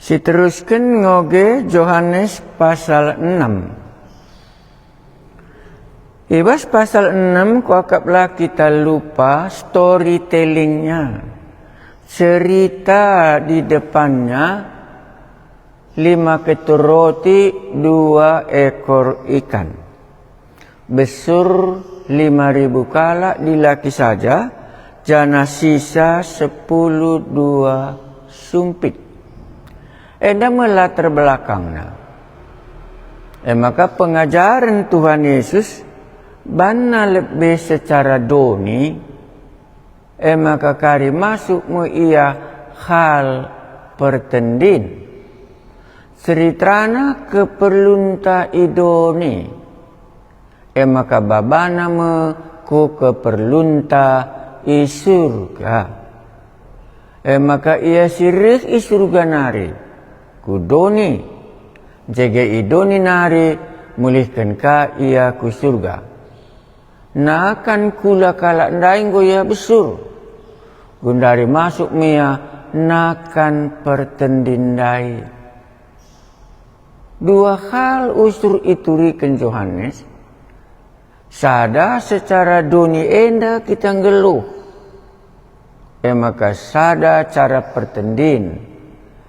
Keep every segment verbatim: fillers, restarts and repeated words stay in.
Siterusken ngoge Johanes pasal enem. I bas pasal enem kuakap la kita lupa storytellingnya. Cerita di depannya, lima ketur roti, dua ekor ikan. Besur lima ribu kalak dilaki saja, janah sisa sepuluh dua sumpit. Enda me latar belakangna. E maka pengajaren Tuhan Yesus banna lebe secara doni, e maka kari masuk me ia hal pertendin. CeritaNa keperlunta i doni, e maka babaNa me ku keperlunta i Surga. E maka ia si reh i Surga nari ku doni, jage i doni nari mulihken ka ia ku Surga. Nakan kula kalak ndai enggo ia besur, gundari masuk me ia nakan pertendin ndai. Dua hal usur ituriken Johanes, sada secara doni enda kita nggeluh, e maka sada cara pertendin,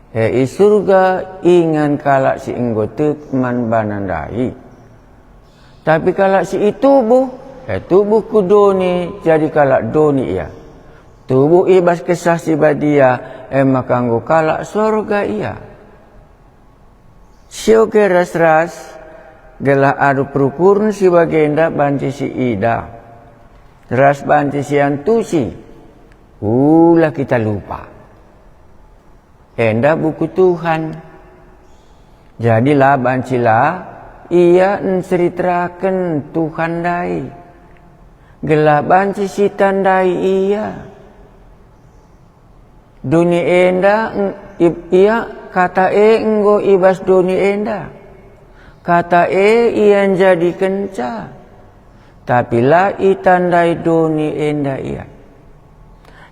e i Surga ingan kalak si enggo tek man bana ndai. Tapi kalak si itubuh, e tubuh ku doni jadi kalak doni ia. Tubuh i bas Kesah Si Badia, e maka enggo kalak Sorga ia. Sioge ras-ras, gelah alu perukuren si bagenda banci siida, ras banci siantusi, ula kita lupa. Enda buku Tuhan. Jadi la banci la ia nceriteraken Tuhan ndai, gelah banci sitandai ia. Doni enda eng-, ib-, ia, Kata e enggo i bas doni enda. Kata e ia njadikenca, tapi la itandai doni enda ia.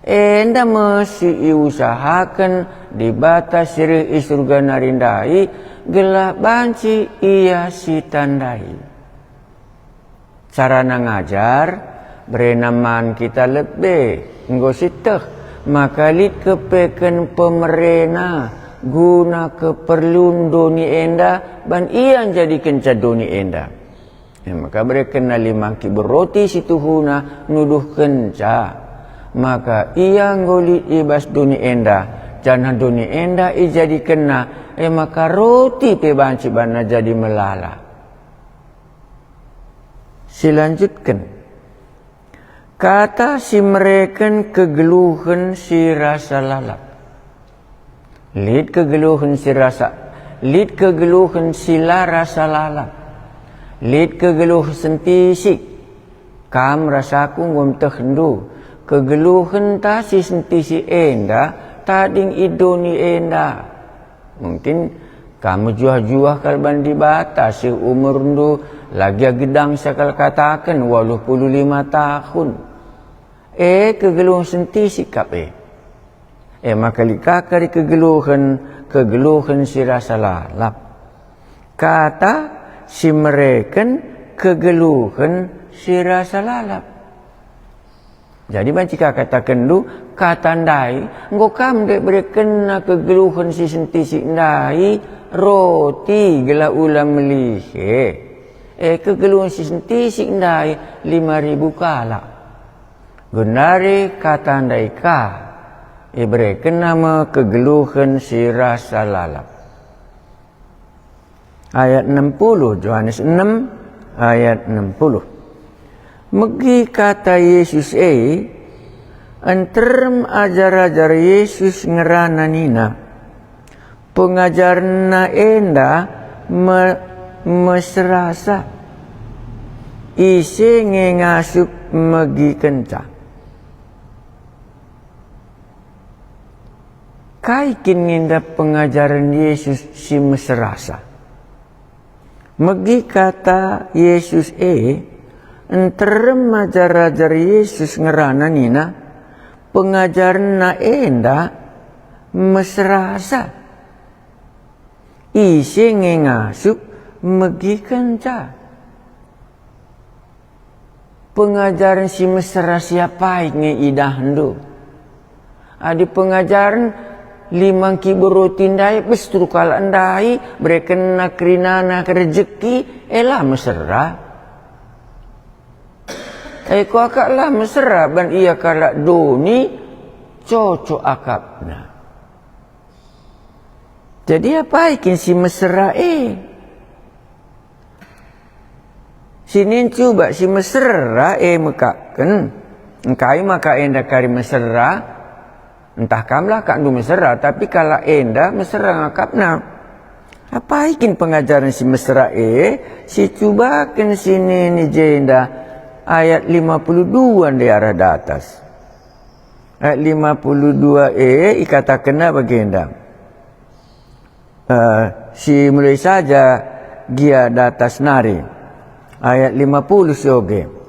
Enda me si iusahaken Dibata si reh i Surga nari ndai, gelah banci ia sitandai. Carana ngajar, berena man kita lebe, enggo sieteh, maka lit kepeken pemerena guna keperlun doni enda, ban ia njadikenca doni enda. E maka berekenna lima ngki beroti si tuhuna nuduhkenca maka ia enggo lit i bas doni enda, janah doni enda ijadikenna, e maka roti pe banci banna jadi melala. Silanjutken, Kata si mereken kegeluhen si rasa lalap. Lit kegeluhen si rasa, lit kegeluhen si la rasa lalap. Lit kegeluh sentisik. Kam ras aku enggo ntehndu, kegeluhenta si sentisik enda tading i doni enda. Mungkin kam mejuah-juah kal man Dibata seh umurndu, la gia gedang siakap kataken waluh puluh lima tahun. E, kegeluhen sentisik kap e. E maka lit ka kari kegeluhen, kegeluhen si rasa lalap. Kata si mereken kegeluhen si rasa lalap. Jadi banci ka katakenndu, kata ndai enggo kam nde berekenna kegeluhen si sentisik ndai roti gelah ula melihe. E, kegeluhen si sentisik ndai lima ribu kalak. Genari kata ndai ka iberekenna me kegeluhen si rasa lalap. Ayat enam puluh, Johanes enem ayat enam puluh. Megi kata Yesus e, nterem ajar-ajar Yesus ngerana nina, "PengajarenNa enda me-, meserasa. Ise nge ngasup megikenca?" Kai kin nge enda pengajaren Yesus si meserasa? Megi kata Yesus e, nterem ajar-ajar Yesus ngerana nina, "PengajarenNa enda meserasa." Ise nge ngasup megikenca? Pengajaren si mesera si apai nge idahndu? Adi pengajaren lima ngkibu roti ndai, bestur kalak ndai, berekenna kerinana rejeki, e la mesera. E kuakap la mesera ban ia kalak doni, cocok akapna. Jadi apai kin si mesera e? Sinin cuba si mesera e mekapken. Engkai maka enda kari mesera? Ntah kamlah akapndu mesera, tapi kalak enda mesera ngakapna. Apai kin pengajaren si mesera e? Sicubaken sinin i jenda, ayat lima puluh dua ndai arah datas. Ayat lima puluh dua e ikatakenna bagenda. Eh, si mulai saja gia datas nari. Ayat lima puluh sioge.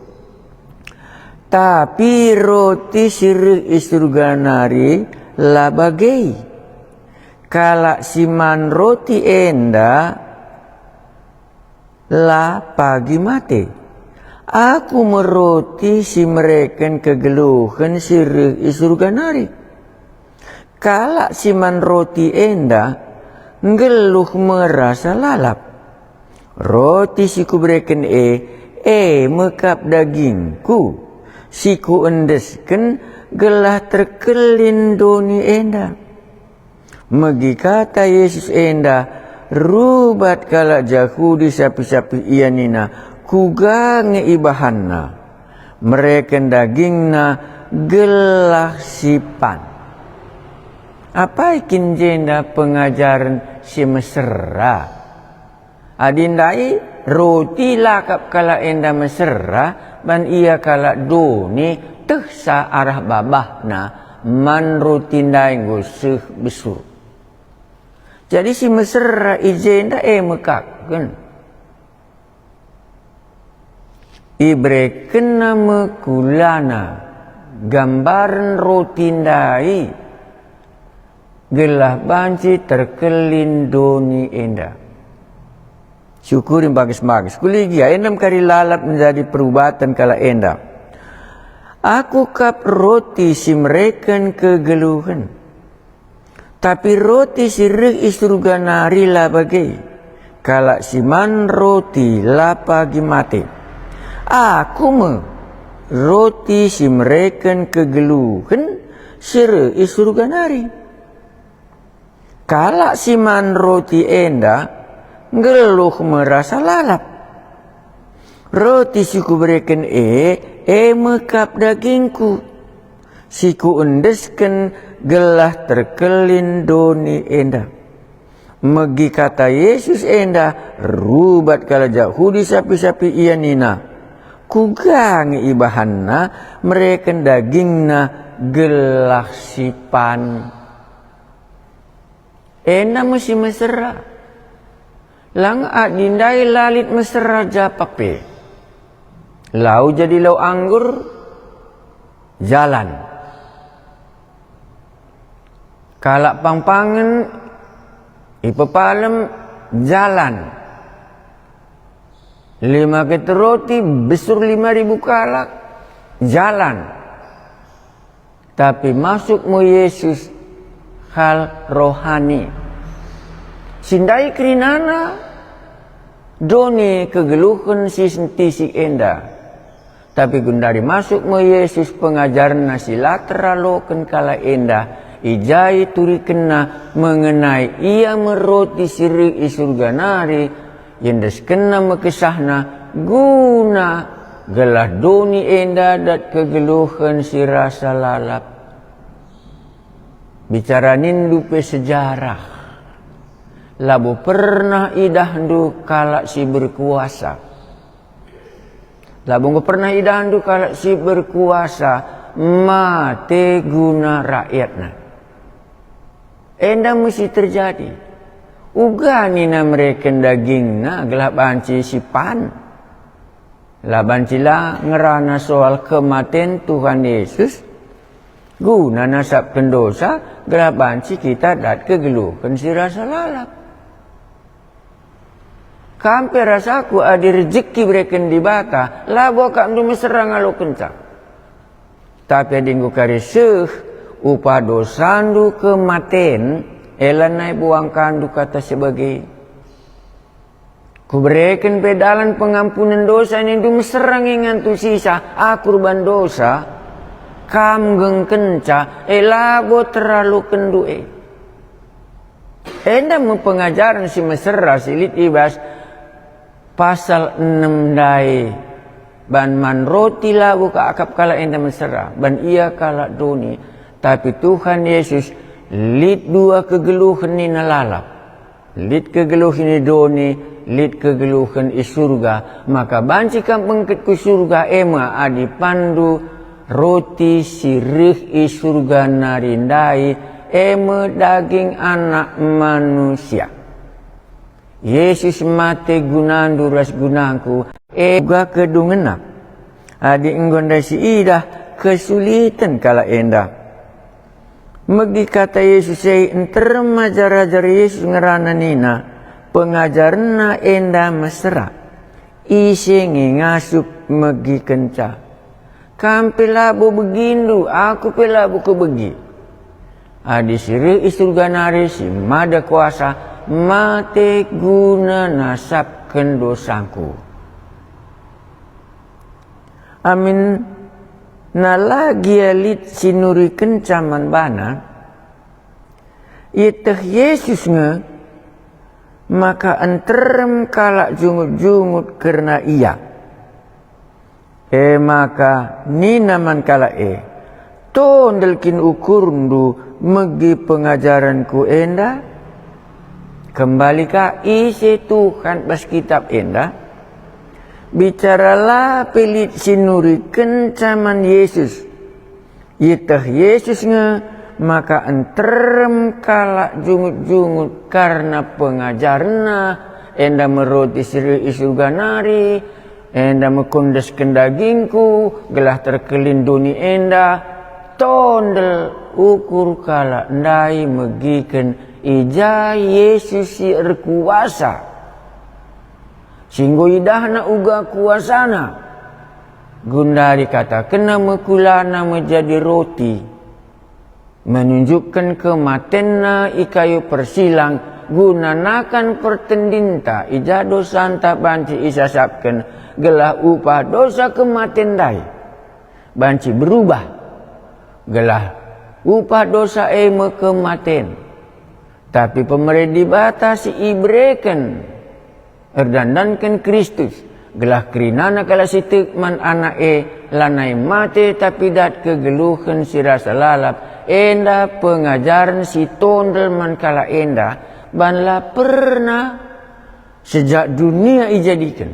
Tapi roti si reh i Surga nari la bage. Kalak si man roti enda la pagi mate. Aku me roti si mereken kegeluhen si reh i Surga nari. Kalak si man roti enda nggeluh me rasa lalap. Roti si kubereken e, e me kap dagingku, si kuendesken gelah terkelin doni enda. Megi kata Yesus enda, rubat kalak Jahudi sapih-sapih ia nina, "Kuga nge ibahanna? Mereken dagingna gelah sipan." Apai kin jenda pengajaren si mesera? Adi ndai, roti lakap kalak enda mesera, ban ia kalak doni tehsa arah babahna man roti ndai enggo seh besur. Jadi si mesera i jenda e mekapken. Iberekenna me kulana gambaren roti ndai, gelah banci terkelin doni enda. Syukuri mbages-mbages. Kuligia, enda me kari lalap menjadi perubaten kalak enda. Aku kap roti si mereken kegeluhen. Tapi roti si reh i Surga nari la bage. Kalak si man roti la pagi mate. Aku me roti si mereken kegeluhen si reh i Surga nari. Kalak si man roti enda nggeluh me rasa lalap. Roti si kubereken e, e me kap dagingku, si kuendesken gelah terkelin doni enda. Megi kata Yesus enda, rubat kalak Jahudi sapih-sapih ia nina, "Kuga nge ibahanna mereken dagingna gelah sipan?" Enda me si mesera. Lang adi ndai la lit mesera japa pe. Lau jadi lau anggur, jalan. Kalak pangpangen ipepalem, jalan. Lima keter roti, besur lima ribu kalak, jalan. Tapi masuk me Yesus hal rohani. Si ndai kerinana doni kegeluhen si sentisik enda. Tapi genduari masuk me Yesus pengajarenNa si la teraloken kalak enda, i ja iturikenNa mengenai Ia me roti si reh i Surga nari, iendeskenNa me kesahNa guna gelah doni enda dat kegeluhen si rasa lalap. Bicara nindu pe sejarah. Labo pernah idahndu kalak si berkuasa. Labo enggo pernah idahndu kalak si berkuasa mate guna rakyatna. Enda me si terjadi. Uga nina mereken dagingna gelah banci sipan. La banci la ngerana soal kematen Tuhan Yesus, guna nasapken dosa, gelah banci kita dat kegeluhen si rasa lalap. Kam pe rasaku adi rejeki ibereken Dibata, labo akapndu mesera ngalokenca. Tapi adi enggo kari seh upah dosandu kematen, e lanai buangkandu kata si bage. Kubereken pe dalan pengampunen dosa nindu mesera nge ngantusisa, aku erban dosa, kam nggengkenca, e labo teralokenndu e. Enda me pengajaren si mesera si lit i bas pasal enem ndai. Ban man roti labo ka akap kalak enda mesera, ban ia kalak doni. Tapi Tuhan Yesus lit dua kegeluhen nina lalap. Lit kegeluhen i doni, lit kegeluhen i Surga. Maka banci kam bengket ku Surga, e me adi panndu roti si reh i Surga nari ndai, e me daging Anak Manusia. Yesus mate gunandu ras gunangku, e uga kedungenna. Adi enggo ndai si idah, kesuliten kalak enda. Megi kata Yesus e, nterem ajar-ajar Yesus ngerana nina, "PengajarenNa enda mesera. Ise nge ngasup megikenca?" Kam pe labo begindu, aku pe labo kubegi. Adi si reh i Surga nari si mada kuasa, mate guna nasapken dosangku. Amin, na la gia lit si nurikenca man bana, ieteh Yesus nge maka nterem kalak jungut-jungut kerna ia. E maka nina man kalak e, "Tondel kin ukurndu megi pengajarenku enda?" Kembali ka, ise Tuhan bas kitap enda? Bicara la pe lit si nurikenca man Yesus. Ieteh Yesus nge maka nterem kalak jungut-jungut kerna pengajarenNa, enda me roti si reh i Surga nari, enda me kuendesken dagingku, gelah terkelin doni enda. Tondel ukur kalak ndai megiken i ja Yesus si erkuasa, si enggo idahNa uga kuasaNa. Gundari katakenNa me kulaNa me jadi roti, menunjukken kematenNa i kayu persilang guna nakan pertendinta, i ja dosanta banci isasapken, gelah upah dosa kematen ndai banci berubah, gelah upah dosa e me kematen. Tapi pemere Dibata si ibereken erdandanken Kristus, gelah kerinana kalak si tek man Anak e lanai mate tapi dat kegeluhen si rasa lalap, enda pengajaren si tondel man kalak enda, ban la pernah sejak dunia ijadiken.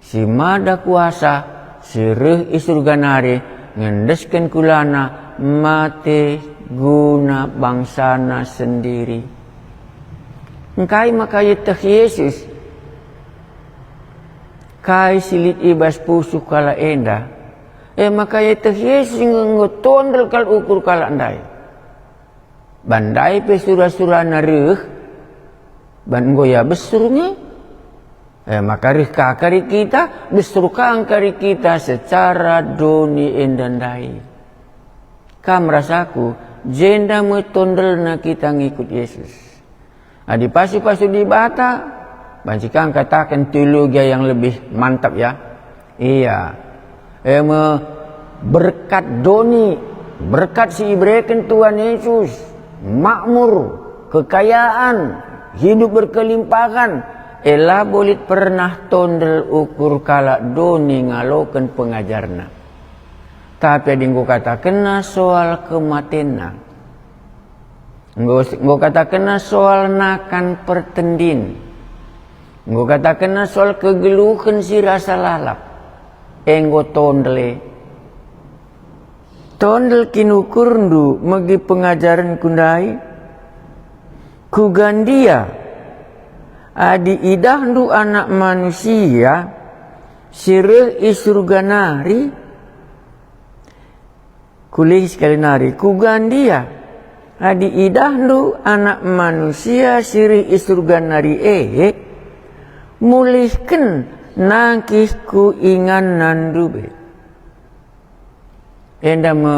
Si mada kuasa, si reh i Surga nari ngendesken kulaNa mate guna bangsaNa sendiri. Engkai maka ieteh Yesus kai si lit i bas pusuh kalak enda? E maka ieteh Yesus nge enggo tondel kal ukur kalak ndai. Ban ndai pe sura-surana reh, ban enggo ia besur nge. E maka reh ka kari kita, besur ka kari kita secara doni enda ndai. Kam rasaku, jenda me tondelna kita ngikut Yesus. Adi pasu-pasu Dibata, banci ka ngkataken teologia yang lebih mantap, ya. Iya. E me berkat doni, berkat si ibereken Tuhan Yesus, makmur, kekayaan, hidup berkelimpahan, e labo lit pernah tondel ukur kalak doni ngaloken pengajarna. Tapi adi enggo katakenna soal kematenna, enggo, enggo katakenna soal nakan pertendin, enggo katakenna soal kegeluhen si rasa lalap, enggo tondel e. Tondel kin ukurndu megi pengajarenku ndai? Kuga ndia, adi idahndu Anak Manusia si reh i Surga nari? Kulihi sekali nari, kuga ndia, adi idahndu Anak Manusia si reh i Surga nari e, Mulihken nangkih ku inganandu be. Enda me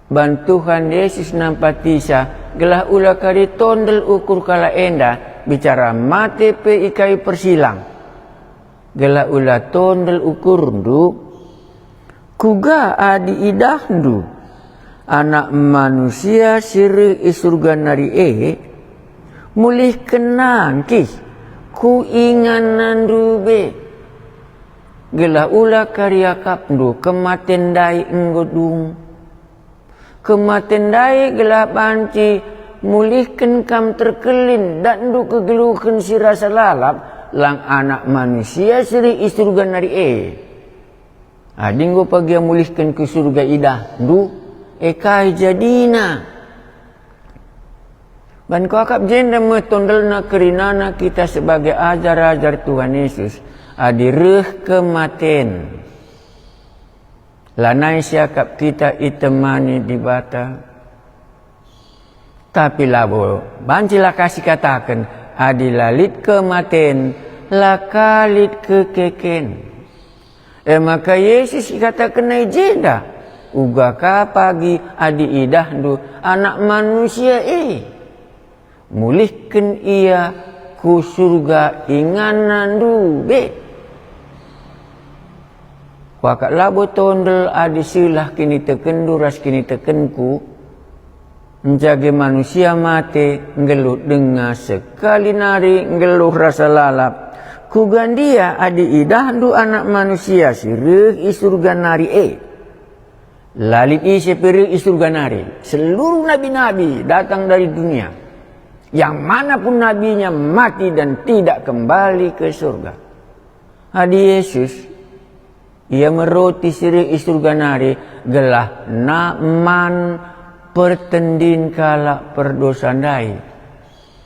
ban Tuhan Yesus nampatisa, gelah ula kari tondel ukur kalak enda, bicara mate pe i kayu persilang, gelah ula tondel ukurndu. Kuga adi idahndu Anak Manusia si reh i Surga nari e? Mulihken nangkih ku inganandu be, gelah ula kari akapndu kematen ndai enggo dung. Kematen ndai gelah banci mulihken kam terkelin datndu kegeluhen si rasa lalap, lang Anak Manusia si reh i Surga nari e. Adi enggo pagi ia mulihken ku Surga idahndu, e kai jadina? Ban kuakap jenda me tondelna kerinana kita sebagai ajar-ajar Tuhan Yesus, adi reh kematen, lanai siakap kita itemani Dibata. Tapi labo banci la ka sikataken, adi la lit kematen, la ka lit kekeken. E maka Yesus ikatakenna i jenda, uga ka pagi adi idahndu Anak Manusia e, mulihken ia ku Surga inganandu be. Kuakap labo tondel adi selah kinitekenndu ras kinitekenku, njage manusia mate nggeluh denga sekali nari nggeluh rasa lalap. Kuga ndia adi idahndu Anak Manusia si reh i Surga nari e? La lit ise pe reh i Surga nari. Seluruh nabi-nabi datang dari dunia. Yang mana pun nabinya mati dan tidak kembali ke surga. Adi Yesus, ia me roti si reh i Surga nari, gelah na man pertendin kalak perdosa ndai.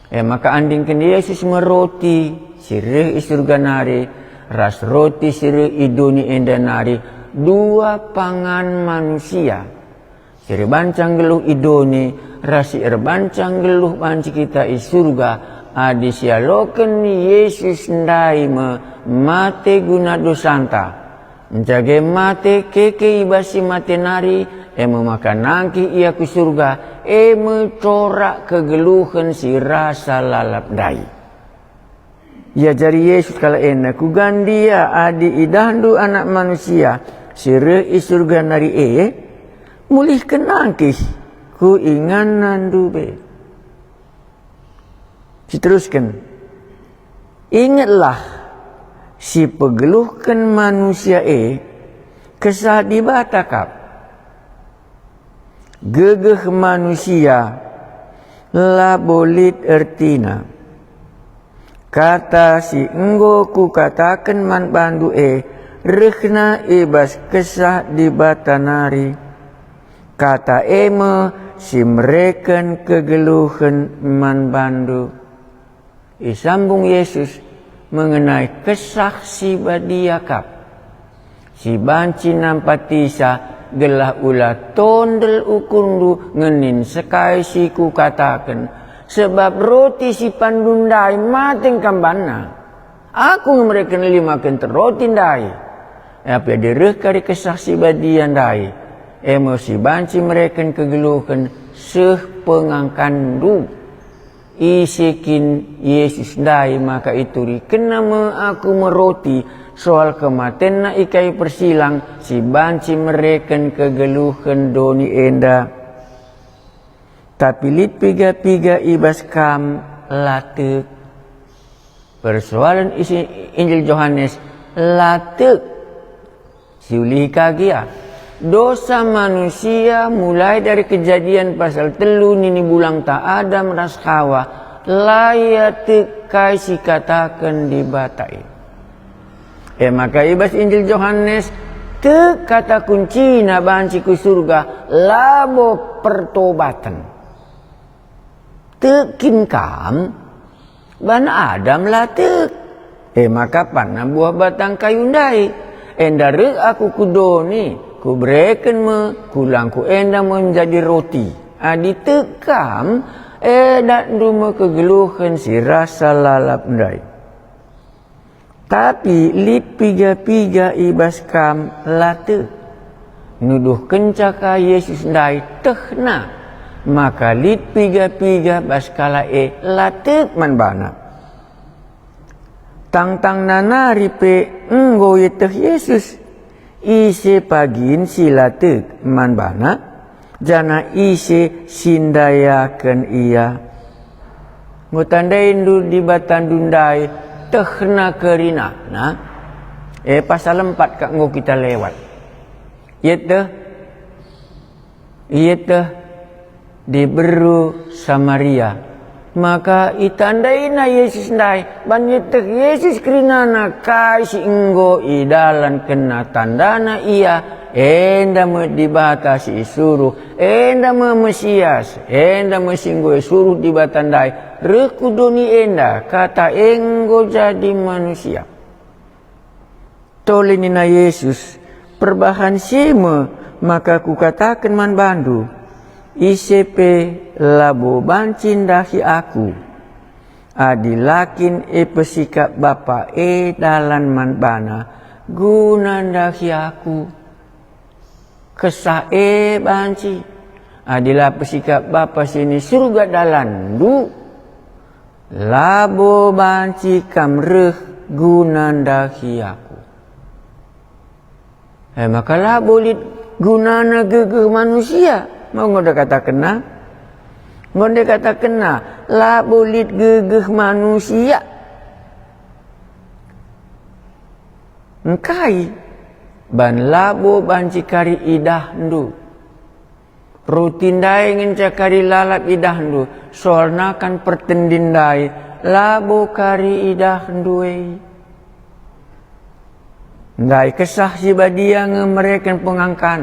E maka andingken Yesus me roti si reh i Surga nari ras roti si reh i doni enda nari, dua pangan manusia si erbanca nggeluh i doni ras si erbanca nggeluh banci kita i Surga, adi sialoken Yesus ndai me mate guna dosanta. Njage mate keke i bas si mate nari, e me maka nangkih ia ku Surga, e me corak kegeluhen si rasa lalap ndai. Iajari Yesus kalak enda, "Kuga ndia adi idahndu Anak Manusia si reh i Surga nari e, mulihken nangkih ku inganandu be." Siterusken, "Ingetlah, si pegeluhken manusia e, Kesah Dibata kap. Gegeh manusia labo lit ertina. Kata si enggo Kukataken man bandu e rehna i bas Kesah Dibata nari. Kata e me si mereken kegeluhen man bandu." Isambung Yesus mengenai Kesah Si Badia kap, si banci nampatisa gelah ula tondel ukurndu ngenin sekai si Kukataken, sebab roti si panndu ndai mate nge kam banna. Aku nge mereken lima kenter roti ndai. Tapi adi reh kari Kesah Si Badia ndai, e me si banci mereken kegeluhen seh pengangkanndu. Ise kin Yesus ndai maka iturikenNa me Aku me roti soal kematenNa i kayu persilang si banci mereken kegeluhen doni enda. Tapi lit piga-piga i bas kam la tek. Persoalen isi Injil Johanes la tek. Siulihi ka gia. Dosa manusia mulai dari Kejadian pasal telu nini bulangta Adam ras Hawa, la ia tek kai si kataken Dibata e. E maka i bas Injil Johanes, tek kata kuncina banci ku Surga, labo pertobaten. Tek kin kam? Ban Adam la tek. E maka panna buah batang kayu ndai. Enda reh Aku ku doni, Kubereken me kulangKu enda me menjadi roti. Adi tek kam, e datndu me kegeluhen si rasa lalap ndai. Tapi lit piga-piga i bas kam la tek. Nuduhkenca ka Yesus ndai tehna maka lit piga-piga bas kalak e la tek man baNa. Tangtangna nari pe enggo ieteh Yesus, ise pagin si la tek man baNa, janah ise si ndayaken Ia. Enggo tandaindu Dibatandu ndai tehna kerinana. E, pasal empat kap enggo kita lewat. Ieteh, ieteh diberu Samaria. Maka itandaina Yesus ndai, ban ieteh Yesus kerinana kai si enggo idalankenNa, tandana Ia enda me Dibata si isuruh, enda me Mesias, enda me si enggo isuruh Dibata ndai reh ku doni enda, Kata e enggo jadi manusia. Tole nina Yesus, "Perbahan si e me maka Kukataken man bandu, ise pe labo banci ndahi Aku, adi la kin ipesikap Bapa e dalan man bana guna ndahi Aku." Kesah e banci, adi la pesikap Bapa si ni Surga dalanndu, labo banci kam reh guna ndahi Aku. E maka labo lit gunana gegeh manusia. Mau enggo nde katakenna? Enggo nde katakenna, labo lit gegeh manusia. Engkai? Ban labo banci kari idahndu. Roti ndai ngenca kari lalap idahndu, soalna kan pertendin ndai labo kari idahndu e. Enggai Kesah Si Badia nge mereken pengangkan.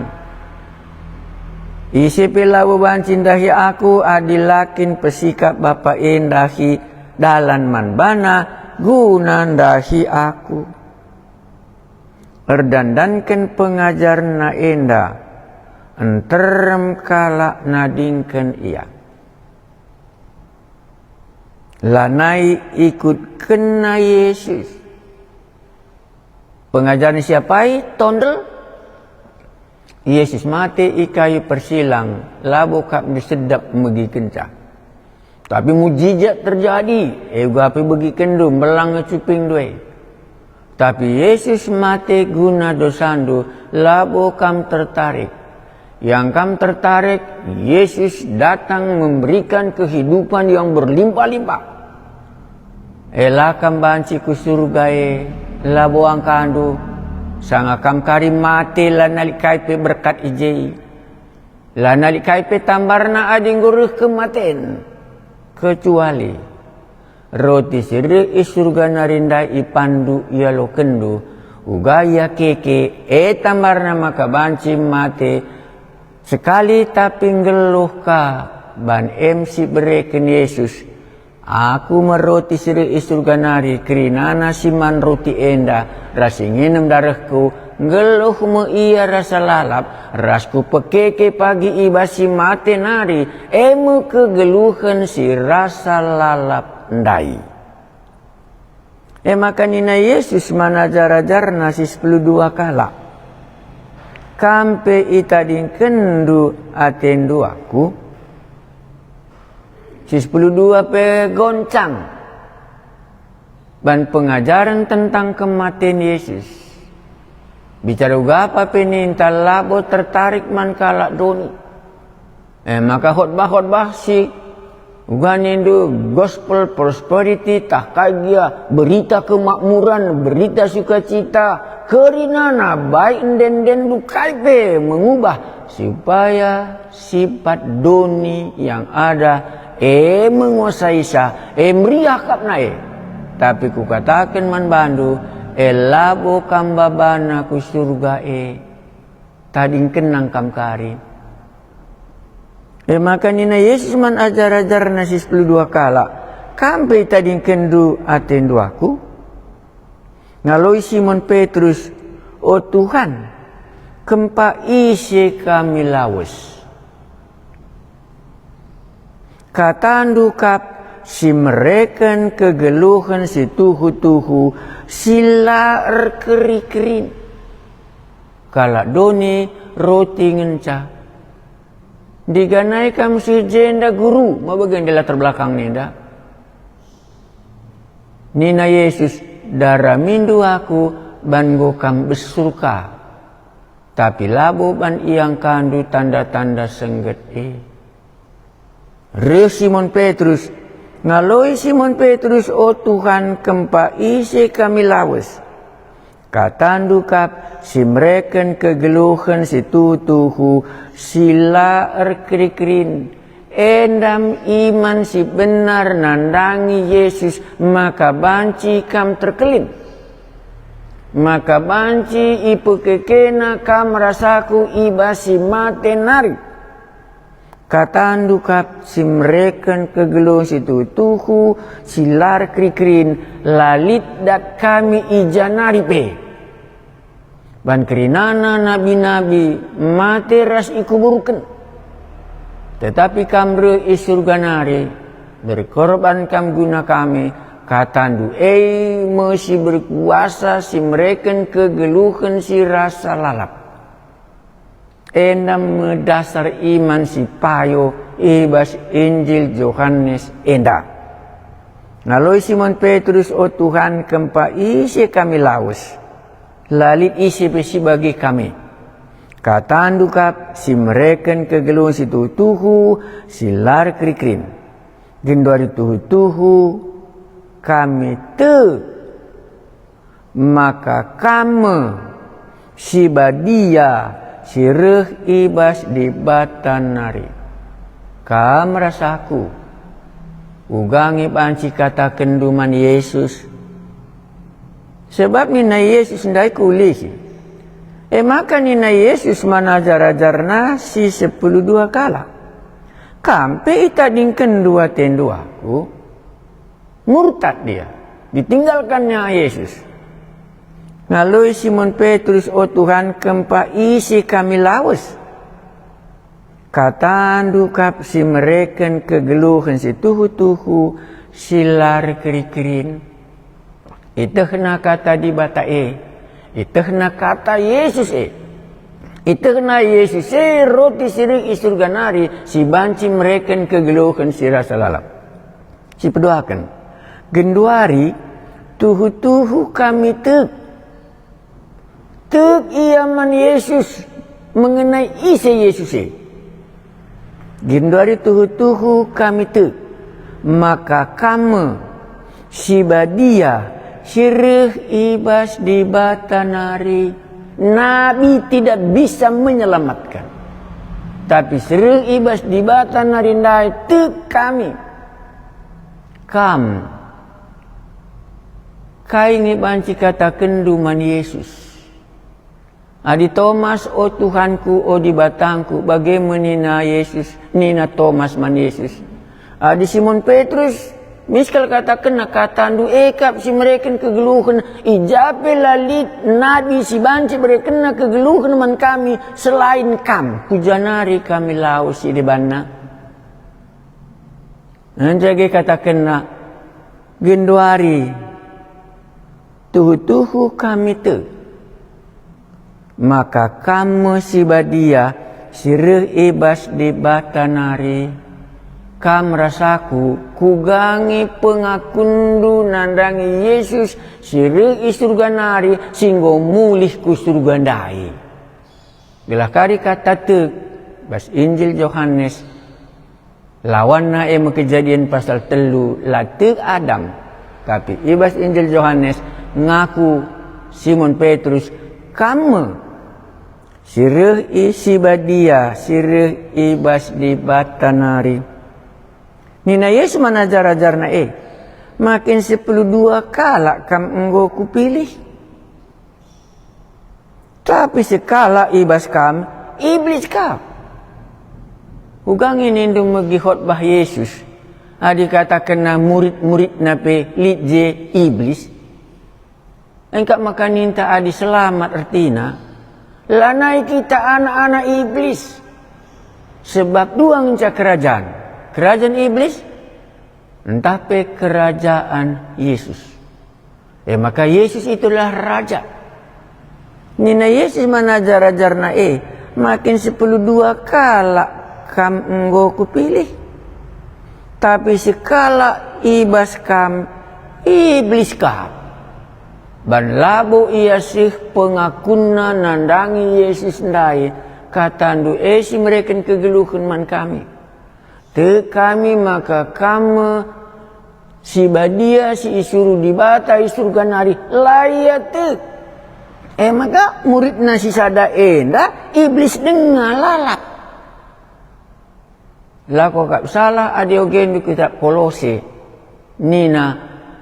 Ise pe labo banci ndahi Aku adi la kin pesikap Bapa e ndahi dalan man bana guna ndahi Aku. Erdandanken pengajarenNa enda, nterem kalak nadingken Ia. Lanai ikutkenna Yesus. Pengajaren si apai tondel? Yesus mate i kayu persilang, labo kap ndesedap megikenca. Tapi mujijat terjadi, e uga pe begikenndu, mbelang nge cupingndu e. Tapi Yesus mate guna dosandu, labo kam tertarik. Yang kam tertarik, Yesus datang memberikan kehidupan yang berlimpah-limpah. E la kam banci ku Surga e, labo angkandu, sanga kam kari mate lanai lit kai pe berkat i je. Lanai lit kai pe tambarna adi enggo reh kematen, kecuali roti si reh i Surga nari ndai ipanndu ialokenndu, uga ia keke, e tambarna maka banci mate sekali tapi nggeluh ka. Ban em si ibereken Yesus, "Aku me roti si reh i Surga nari, kerinana si man roti enda ras si nginem darehKu, nggeluh me ia rasa lalap, ras Kupekeke pagi i bas si mate nari, e me kegeluhen si rasa lalap ndai." E maka nina Yesus man ajar-ajarNa si sepuluh dua kalak, "Kam pe itadingkenndu atendu Aku?" Si sepuluh dua pe goncang ban pengajaren tentang kematen Yesus. Bicara uga pe ninta labo tertarik man kalak doni. E maka khotbah-khotbah si uga nindu gospel prosperity tah kai gia berita kemakmuran, berita sukacita, kerinana baik ende-endenndu kai pe mengubah supaya sifat doni yang ada e menguasaisa, e meriah kap nai. Tapi kukataken man bandu, e labo kam babana ku Surga e. Tadingkenna kam kari. E maka nina Yesus man ajar-ajarNa si sepuluh dua kalak, "Kam pe itadingkenndu atendu Aku?" Ngaloi Simon Petrus, "O Tuhan, kempak ise kami lawes? KataNdu kap si mereken kegeluhen si tuhu-tuhu, si la erkeri-kerin. Kalak doni roti ngenca. Ndiganai kam si jenda, Guru, ma bage ndai latar belakang enda. Nina Jesus, "Daramindu Aku, ban enggo kam besur ka. Tapi labo ban iangkandu tanda-tanda sengget e." Reh Simon Petrus, ngaloi Simon Petrus, "O Tuhan, kempa ise kami lawes? KataNdu kap si mereken kegeluhen si tuhu-tuhu, si la erkeri-kerin. Enda me iman si benar nandangi Jesus maka banci kam terkelin, maka banci ipekekena kam rasaku i bas si mate nari. KataNdu kap si mereken kegeluhen si tuhu-tuhu, si la erkeri-kerin, la lit dat kami i ja nari pe. Ban kerinana nabi-nabi mate ras ikuburken. Tetapi kam reh i Surga nari, berkorban kam guna kami, KataNdu e me si berkuasa si mereken kegeluhen si rasa lalap." Enda me dasar iman si payo i bas Injil Johanes enda. Ngaloi Simon Petrus, "O Tuhan, kempa ise kami lawes? La lit ise pe si bage kami. KataNdu kap si mereken kegeluhen si tuhu-tuhu, si la erkeri-kerin. Genduari tuhu-tuhu kami tek maka Kam me si Badia si reh i bas Dibata nari. Kam ras Aku." Uga nge banci katakenndu man Jesus? Sebab nina Jesus ndai kulihi. E maka nina Jesus man ajar-ajarNa si sepuluh dua kalak, "Kam pe itadingkenndu atendu Aku?" Murtad dia, ditinggalkannya Yesus. Ngaloi Simon Petrus, "O Tuhan, kempa ise kami lawes? KataNdu kap si mereken kegeluhen si tuhu-tuhu, si la erkeri-kerin." Itehna kata Dibata e, itehna kata Yesus e. Itehna Yesus e roti si reh i Surga nari si banci mereken kegeluhen si rasa lalap. Sipeduaken, genduari tuhu-tuhu kami tek. Tek ia man Yesus, mengenai ise Yesus e. Genduari tuhu-tuhu kami tek, maka Kam me si Badia si reh i bas Dibata nari. Nabi tidak bisa menyelamatkan, tapi si reh i bas Dibata nari ndai tek kami. Kam, kai nge banci katakenndu man Yesus? Adi Tomas, "O Tuhanku, o Dibatangku," bage me nina Yesus, nina Tomas man Yesus. Adi Simon Petrus, miskal katakenna, "KataNdu e kap si mereken kegeluhen, i ja pe la lit nabi si banci berekenna kegeluhen man kami selain Kam, ku ja nari kami lawes i debanNa?" Ngenca ge katakenna, "Genduari tuhu-tuhu kami tek, maka Kam me si Badia si reh i bas Dibata nari. Kam ras Aku, kuga nge pengakunndu nandangi Yesus si reh i Surga nari, si enggo mulih ku Surga ndai?" Gelah kari kata tek bas Injil Johanes, lawanna e me Kejadin pasal telu, la tek Adam. Tapi i bas Injil Johanes ngaku Simon Petrus, "Kam me si reh i si Badia, si reh i bas Dibata nari." Nina Yesus man ajar-ajarNa e, "Ma kin sepuluh dua kalak kam enggo Kupilih? Tapi sekalak i bas kam, Iblis kap." Uga nge nindu megi khotbah Yesus, adi katakenna murid-muridNa pe lit je Iblis? Engkap maka ninta adi selamat ertina, lanai kita anak-anak Iblis. Sebab dua ngenca kerajan, kerajan Iblis ntah pe kerajaen Yesus. E maka Yesus itulah Raja. Nina Yesus man ajar-ajarNa e, "Makin sepuluh dua kalak kam enggo Kupilih, tapi sekalak i bas kam Iblis kap." Ban labo ia seh pengakunna nandangi Yesus ndai, "KataNdu e si mereken kegeluhen man kami. Tek kami maka Kam me si Badia si isuruh Dibata i Surga nari." La ia tek. E maka muridna si sada enda, Iblis denga lalap. Lako kap salah adi ogendu kitab Kolose. Nina,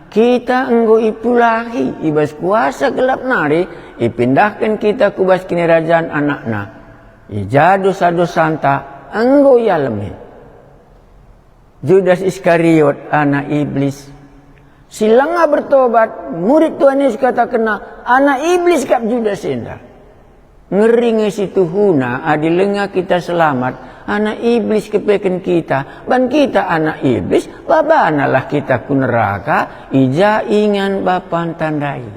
"Kita enggo ipulahi i bas kuasa gelap nari, ipindahken kita ku bas kinirajan AnakNa. I ja dosa-dosanta enggo ialemi." Judas Iskariot, anak Iblis, si langa bertobat, murid Tuhan Yesus katakenna, "Anak Iblis kap Judas enda." Ngeri nge situhuna adi langa kita selamat, anak Iblis kepeken kita, ban kita anak Iblis, babanalah kita ku neraka, i ja ingan Bapanta ndai.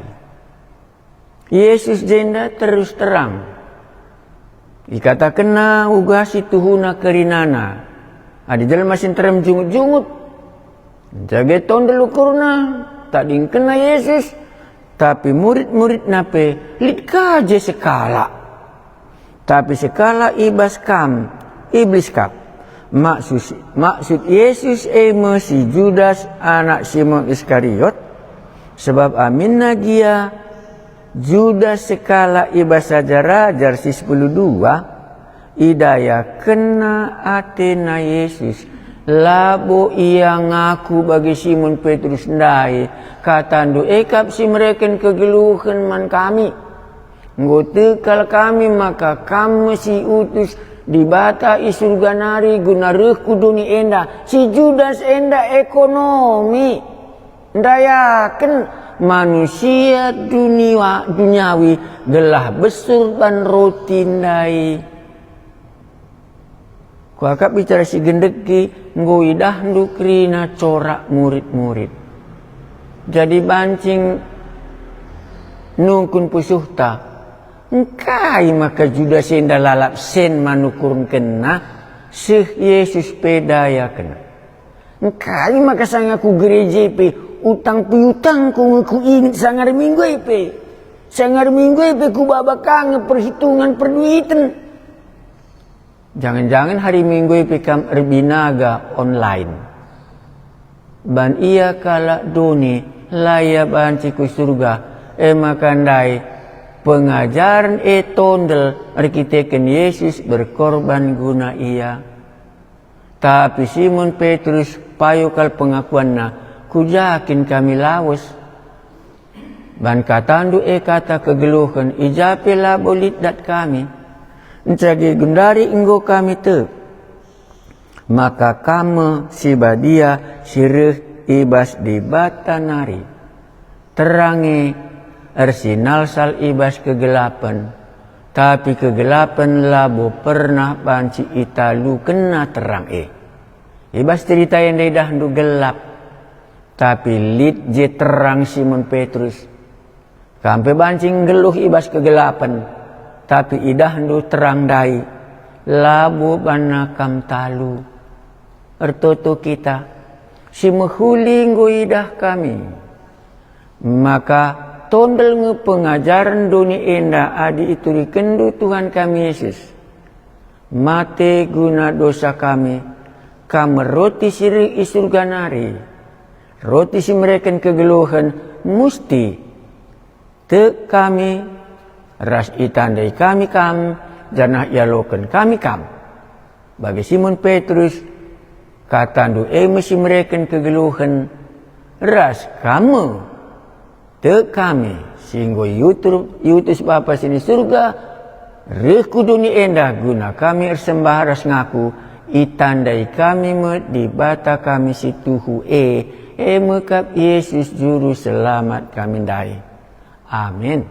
Yesus jenda terus terang. IkatakenNa uga situhuna kerinana. Adi jelma si nterem jungut-jungut, nca ge tondel ukurna, tadingkenna Yesus, tapi murid-muridNa pe lit ka je sekalak. Tapi sekalak i bas kam, Iblis kap. Maksud, maksud Yesus e me si Judas, anak Simon Iskariot, sebab aminna gia Judas sekalak i bas ajar-ajar si sepuluh dua, idayakenna atena Yesus. Labo ia ngaku bagi Simon Petrus ndai, "KataNdu e kap si mereken kegeluhen man kami. Enggo tek kal kami maka Kam me si utus Dibata i Surga nari guna reh ku doni enda." Si Judas enda ekonomi. Ndayaken manusia duniwa-, duniawi gelah besur ban roti ndai. Kuakap bicara si gendeki enggo idahndu kerina corak murid-murid. Jadi banci nungkun pusuhta, engkai maka Judas enda lalap sen man ukurkenna, seh Yesus pe dayakenna? Engkai maka sanga ku gereja pe, utang piutangku nge kuinget sanga ari Minggu e pe. Sanga ari Minggu e pe kubaba ka nge perhitungan perduiten. Jangan-jangan hari Minggu e pe kam erbinaga online. Ban ia kalak doni la ia banci ku Surga, e maka ndai pengajaren e tondel erkiteken Yesus berkorban guna ia. Tapi Simon Petrus payo kal pengakuanna, "Ku ja kin kami lawes? Ban katandu e kata kegeluhen, i ja pe labo lit dat kami. Nca ge gundari enggo kami tek, maka Kam me si Badia si reh i bas Dibata nari." Terang e ersinalsal i bas kegelapen, tapi kegelapen labo pernah banci italukenna terang e. I bas cerita enda idahndu gelap, tapi lit je terang, Simon Petrus. Kam pe banci nggeluh i bas kegelapen, tapi idahndu terang ndai, labo banna kam talu. Ertoto kita, si mehuli enggo idah kami. Maka tondel nge pengajaren doni enda adi iturikenndu Tuhan kami Yesus. Mate guna dosa kami, Kam me roti si reh i Surga nari. Roti si mereken kegeluhen, musti tek kami, ras itandai kami Kam, janah ialoken kami Kam. Bagi Simon Petrus, katandu e me si mereken kegeluhen, ras Kam me. Tek kami, si enggo iutur-, iutus Bapa si ni Surga, reh ku doni enda guna kami ersembah ras ngaku, itandai kami me Dibata kami si tuhu e, e me kap Yesus Juru Selamat kami ndai. Amin.